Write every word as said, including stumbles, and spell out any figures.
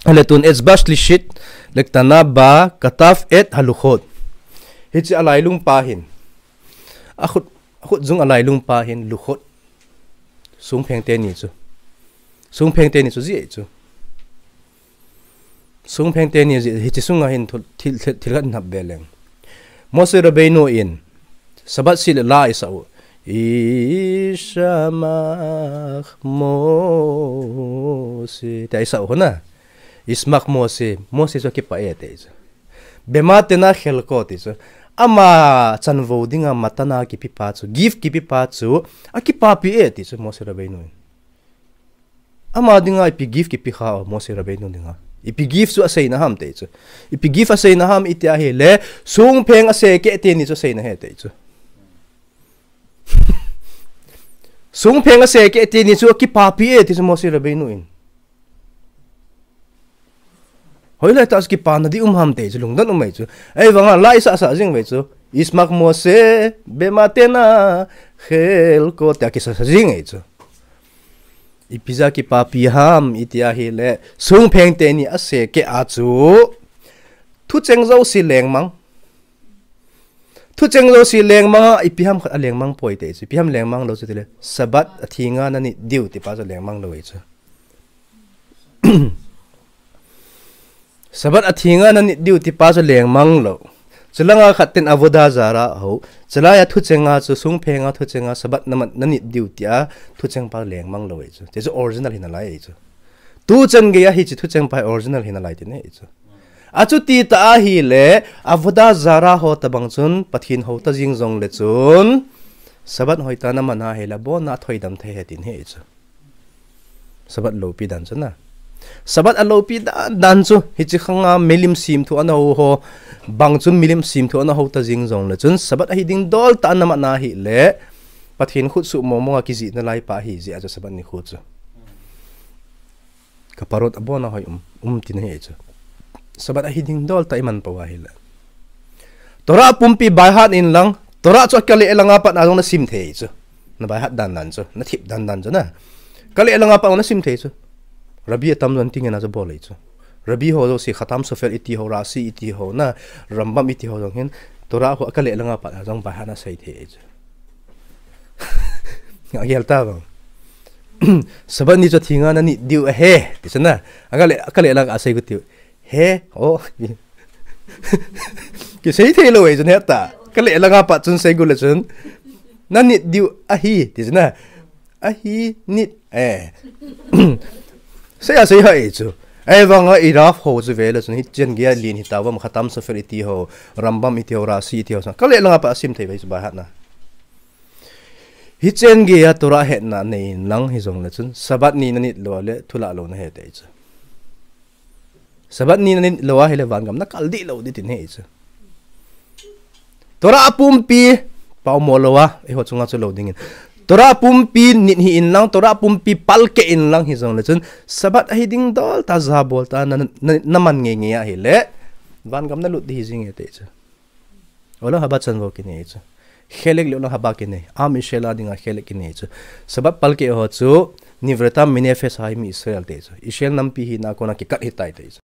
Hale tun Etsba Shlishit, Lektana ba, Katav et Haluchot. Hiche alailung pa hin. Akhut, akhut jung alailung pa hin Luchot. Songpheng teni chu. Songpheng teni chu jeh chu. Songpheng teni jeh, hiche sunga hin thil, thil, thil khat hin hap ve leng. Moshe Rabbeinu in, Sabbath sih le la a isah u. Yishmach Moshe. Tia isah u hona. Yishmach Moshe. Moshe chu akipah e ti chu. Bema tena chelko ti chu. Ama chanvo dinga matana kipepa chu. Gift kipepa chu. Akipapi e ti chu Moshe Rabbeinu in. Ama dinga ipi gift kipe kha o Moshe Rabbeinu dinga. Ipi gift chu aseina ham ti chu. Ipi gift aseina ham iti ahile, songpheng aseh keh teni chu aseina ahi ti chu. Songpheng aseh keh teni chu akipapi e ti chu Moshe Rabbeinu in. Hoilai tah a kipana di um ham ti chu lungdon um e chu. Ahivanga la a isah sah jing ve chu. Yishmach Moshe bema tena chelko tia kisah sah jing e chu. Ipi jeh a kipapi ham iti ahile, songpheng teni aseh keh a chu. Thucheng jouse lengmang. Thucheng jouse lengmang a, ipi ham khat alengmang poi ti chu. Ipi ham lengmang lou chu tile, Sabbath athenga nanit diu tipa chu lengmang lou e chu. Sabbath athenga nanit diu tipa chu lengmang lou. Chulanga khat ten Avodah Zarah ho. Chulai a thuchenga chu songphenga thuchenga Sabbath naman nanit diu tia thucheng pa lengmang lou e chu. Chu chu original hi nalai e chu. Tuchan geiya hiche thucheng pa original hi nalai ti ne e chu. Achuti tah ahile, Avodah Zarah ho tabang chun, Pathen hou ta jing jongle chun, Sabbath hoitah a naman ahile, abon a thoidam thei ahi tin ahi chu. Sabbath loupi dan chu na. Sabbath aloupi dan, dan chu, hiche khanga milim semthu ana hou ho, bang chun milim semthu ana hou ta jing jongle chun, Sabbath ahi ding dol tah a naman ahile, Pathen khut suh mong mong a kijih nalai pa ahi jeh a chu Sabbath nikho chu. Kaparot abon a hoi um, um tin ahi chu. Sabbath ahi ding dol tah a iman pou ahile. Torah pumpi by heart in lang, Torah chu akale langa pat a jong nasim thei chu. Na by heart dan dan chu, nathip dan dan chu na. Kale langa pat a jong nasim thei chu. Rabbi atam jong tingin a chu bol e chu. Rabbi ho jouse Khatam Sofer iti ho, Rashi iti ho na, Rambam iti ho jong hin, Torah ho akale langa pat a jong by heart nasei thei e chu. Agel ta bang. Sabbath ni chu athenga nanit diu ahi. Ti chu na. Akale, akale langa asei got diu. He, o. Kisei thei lou e chun heta. Kale langa pat chun sei got le chun. Nanit diu ahi. Ti chu na. Ahi nit. Eh. Sei a sei ahi chu. Ahivanga i Rav ho chu ve le chun hicheng geiya len hita vang Khatam Sofer iti ho. Rambam iti ho, Rashi iti ho. Kale langa pat a sim thei ve chu by heart na. Hicheng geiya Torah hetna nei in lang hijongle chun, Sabbath ni nanit lou le, thu lah lou nahi ti chu. Sabbath ni nanit lou ahile vangam nakal dih lou ding tin ahi chu. Torah pumpi, pao mo lou a, eiho chunga chu lou dingin. Torah pumpi nit hih in lang, Torah pumpi palkeh in lang hijongle chun, Sabbath ahi ding dol tah a jabol tah a na, na, naman ngei ngei ahile, vangam nalut ding hi jing e ti chu. Ola haba chanvo kinei chu. Khelek le ola haba kinei. Am Israel a dinga khelek kinei chu. Sabbath palkeh ho chu, Nivratam Minefesh Hayim Israel ti chu. Israel nampi hina a kona kikat hitai ti chu.